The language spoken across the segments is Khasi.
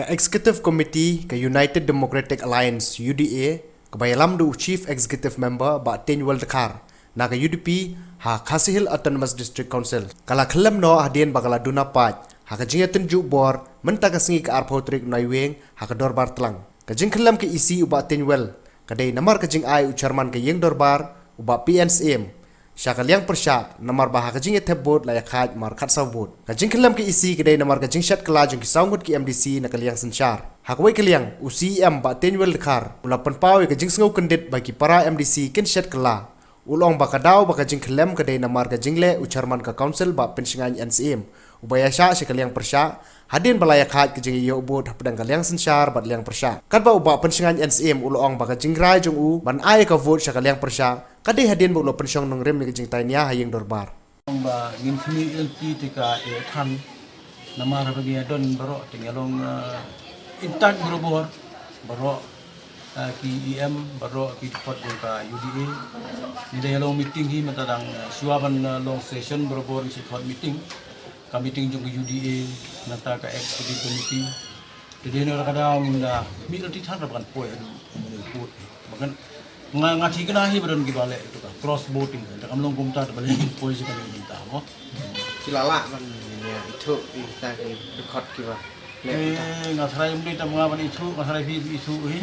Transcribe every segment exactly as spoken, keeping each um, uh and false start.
Ka Executive Committee ka United Democratic Alliance, U D A, kaba ïalam da u Chief Executive Member Bah Teiñwell Dkhar na ka U D P ha Khasi Hills Autonomous District Council ka la khyllem noh hadien ba ka la duna paid ha ka jingïatynjuh bor mynta ka sngi ka arphew tarik u Naiwieng ha ka Dorbar Tlang. Ka jingkhyllem ka E C u Bah Teiñwell ka dei namar ka jingai u Chairman ka Ïing Dorbar u Bah P N Syiem sha ka liang pyrshah namar ba ha ka jingïathep vote la ïakhaid mar khatsaw vote. Ka jingkhyllem ka E C ka dei namar ka jingshet kylla jong ki saw ngut ki M D C na ka liang synshar. Ha kawei ka liang, u C E M Bah Teiñwell Dkhar u la pynpaw ïa ka jingsngew kyndit ba ki para M D C kin shet kylla. U la ong ba ka daw ba ka jingkhyllem ka dei namar ka jingleh u Chairman ka Council Bah Pynshngain N Syiem uba ïaishah sha ka liang pyrshah hadien ba la ïakhaid ka jingïoh vote hapdeng ka liang synshar bad liang pyrshah. Katba u Bah Pynshngain N Syiem u la ong ba ka jingrai jong u ban ai ka vote sha ka liang pyrshah ka dei hadien ba u la pynshong nongrim ïa ka jingtainia ha Ïing Dorbar. Ba ngin khmih lynti te ka eh than. Namar haba ngi ïa don baroh te ngi ïa long, eh, intact barabor. Baroh, eh, ki E M, baroh ki dkhot jong ka U D A. Ngi dang ïa long meeting hi mynta dang, eh, shuwa ban, eh, long session barabor ngi shu khot meeting. Ka meeting jong ka U D A, nangta ka executive committee. Te dei na ka daw ngim da khmih lynti than ra ba kan poi haduh mane put. Ba kan nga, nga thikna hi ba don kiba leh ito ka cross voting. Te kam long kumta te ba leh poi shi ka leh kumta mo. Ki la lah ban ïa ithuh ïa kita ki record kiba leh kumta. Eh, nga tharai ym dei tam nga ban ithuh, nga tharai phi ithuh hi.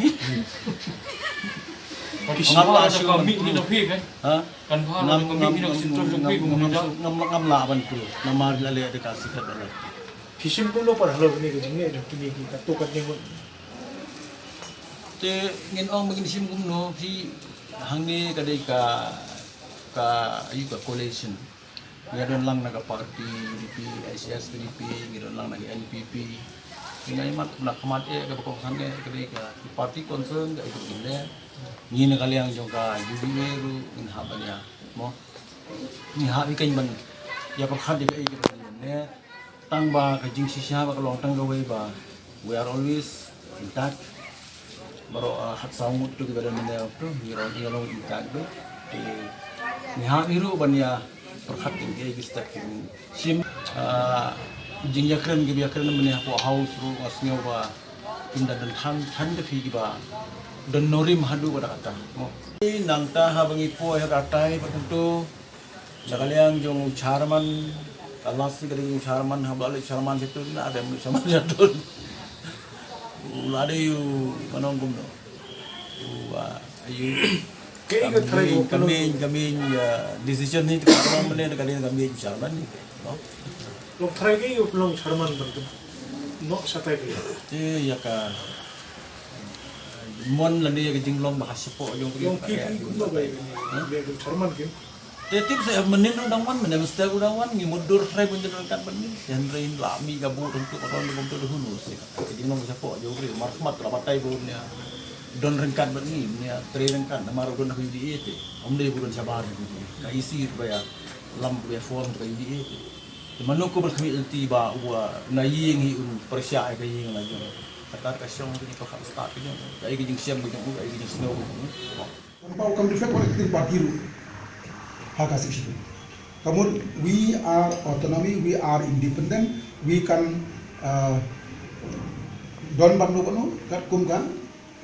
Ki shim nga la ka shu ka mih ni na phi ke? Ha? Kan pha la ngam, ka mih ni ngam, ka shu ngam, ngam, ngam, ngam, ngam lah ban tu. Namar la leh da ka secret ballot. Phi shim kumno pat halor kine ki jingleh jong kine ki katto katne ngut? Te ngin ong ba ngin shim kumno phi hangne ka dei ka, ka, ayu ka coalition. Ngi don lang na ka party U D P, I C S P D P, ngi don lang na ka N P P. Ngi ngai mat na khmat eh ka ba kongsan eh ka dei ka party concern ka itu kine. Ngi na ka liang jong ka U D A ruh ngin hap ban ïa mo. Ngi hap ïa kane ban ïa pyrkhat ïa kaei kaba ngi ne. Tang ba ka jingshisha ba ka long tang kawei ba we are always intact. Baroh, ah, khatsaw ngut tu kiba don mynne tu ngi long, ngi long intact tu. Te ngi hap hi ruh ban ïa pyrkhat ïa kaei ki step ki shim, ah, jingïakren kiba ïakren mynne hapoh House ruh nga sngew ba kim da don than, than da phi kiba don nongrim haduh katta katta. Nangta haba ngi poi ha ka tai ba kumto na ka liang jong u chairman, ka last ka dei u chairman, haba la leit chairman shatun, na dei u chairman shatun. U la dei u, ka nong kumno. U, ah, ayu. Kaei ka tharai ka main, ka main, ka main, ah, decision hi ka long mynne ka dei ka main chairman hi, no? Long tharai kaei ka long chairman ban tu. No, shatai ka. Te ïa ka mon lane ïa ka jinglong ba ha shapoh jong ka. Long ki, ki kumno ba ïa ka ni, ïa ka chairman ki. Te tip sa mynnin ruh dang wan, mynne mynstep ruh dang wan, ngi mutdur hynrei bun don ryngkat bad ngi. Te hynrei la mih ka vote hangto ka don kumto, who knows. Ka jinglong shapoh jong u briew markhmat la batai bun ïa don ryngkat bad ngi, ïa trei ryngkat namar u don ha ka U D A te. Ym dei u don shabar ka U D A. Ka E C ba ïalam ba ïa form ka U D A te. Te mano ko ban khmih lynti ba u na ïing hi un pyrshah ïa ka ïing la jong. Kata ka shong ka jingpyrkhat stad ka jong. Ka ai ka jingshem ka jong u, ka ai ka jingsngew ka jong u. Pynpaw kam reflect ba ka party ruh ha ka sixth schedule. Ka mut we are autonomy, we are independent, we can, uh, don bad no bad no katkum ka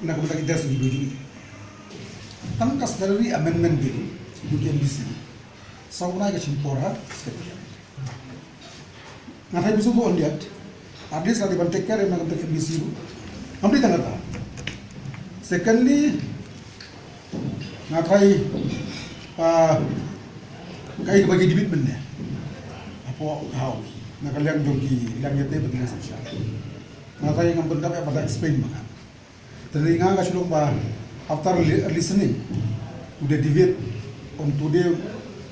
na ka bynta ka interest jong ki briew jong ngi. Tang ka statutory amendment bill jong ki M D C. Saw bnai ka shim por ha secretariat. Nga tharai mynta on yet. At least la dei ban take care na ka bynta ka M D C ruh. Ngam dei tang kata. Secondly, nga tharai, ah, kaei kaba ki debate mynne hapoh House na ka liang jong ki liang ïateh bad ki liang synshar. Nga tharai ngam bynta ba da explain ba nga Te nga ka shu long ba after li-, listening to the debate on today,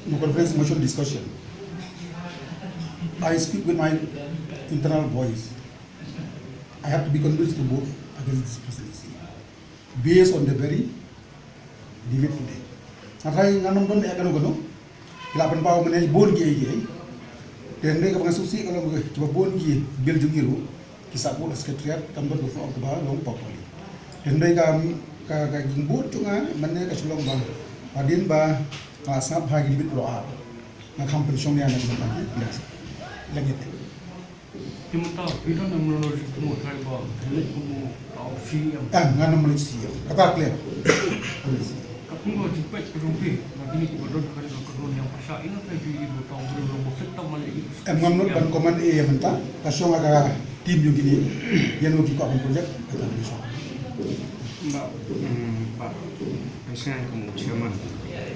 no confidence motion discussion, I speak with my internal voice. I have to be convinced to vote against this presidency based on the very debate today. Nga tharai ngan ym don eh kano kano. Ki la pynpaw mynne bun kiei kiei. Te hynrei kaba nga sngewsih ka long ba kiba bun ki bill jong ngi ruh ki sah bud ha secretariat, kam don ka form kaba long properly. Te hynrei ka, ka, ka jingbud jong nga mynne ka shu long ba hadien ba nga la sngap ha ki debate baroh ar, nga kham pynshong ïa na ka bynta ki, ïa, ïa ngi te. Em, ngan ym leit C E M. Kata clear. Ka pynlong jingpeit ka jong phi na kine kiba don kane ka kynhun ïa ka pyrshah ïa ka J D A ba tang briew long ba fit tam ma leh. Em, ngam nud ban comment ei ïa mynta. Ka shong ha ka team jong kine. Ïa no ki kwah ban project, kata ka shong. Ba, mm, ba, kan sngewthuh kum u chairman.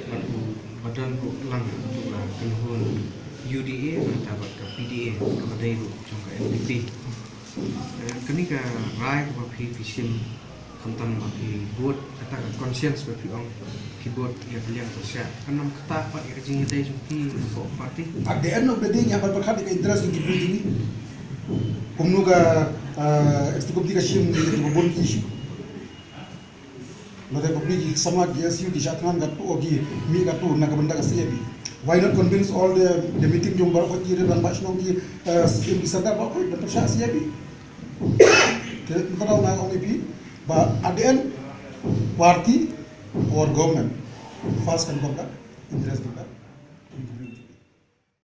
Ba u, ba don ruh lang tu la kynhun U D A, nangta bad ka P D A, kaba dei ruh jong ka N P P. Eh, kane ka rai kaba phi, phi shim, khamtam ba phi bud, kata ka conscience ba phi ong, phi bud ïa ka liang ka pyrshah. Kan ym ktah pat ïa ka jingïadei jong phi hapoh party. At the end of the day, ngi hap ban pyrkhat ïa ka interest jong ki briew jong ngi. Kumno ka, eh, executive committee ka shim ïa kiba bun ki issue. Lada ka bri ki samla ki S U ki shah thngan katto, ki mih katto na ka bynta ka C A B. Why not convince all the, the meeting jong baroh ki rangbah shnong, ki, eh, C M ki sardar baroh ban pyrshah C A B. Te mynta nga ong ïa phi ba at the end, party or government, first kan come ka interest jong ka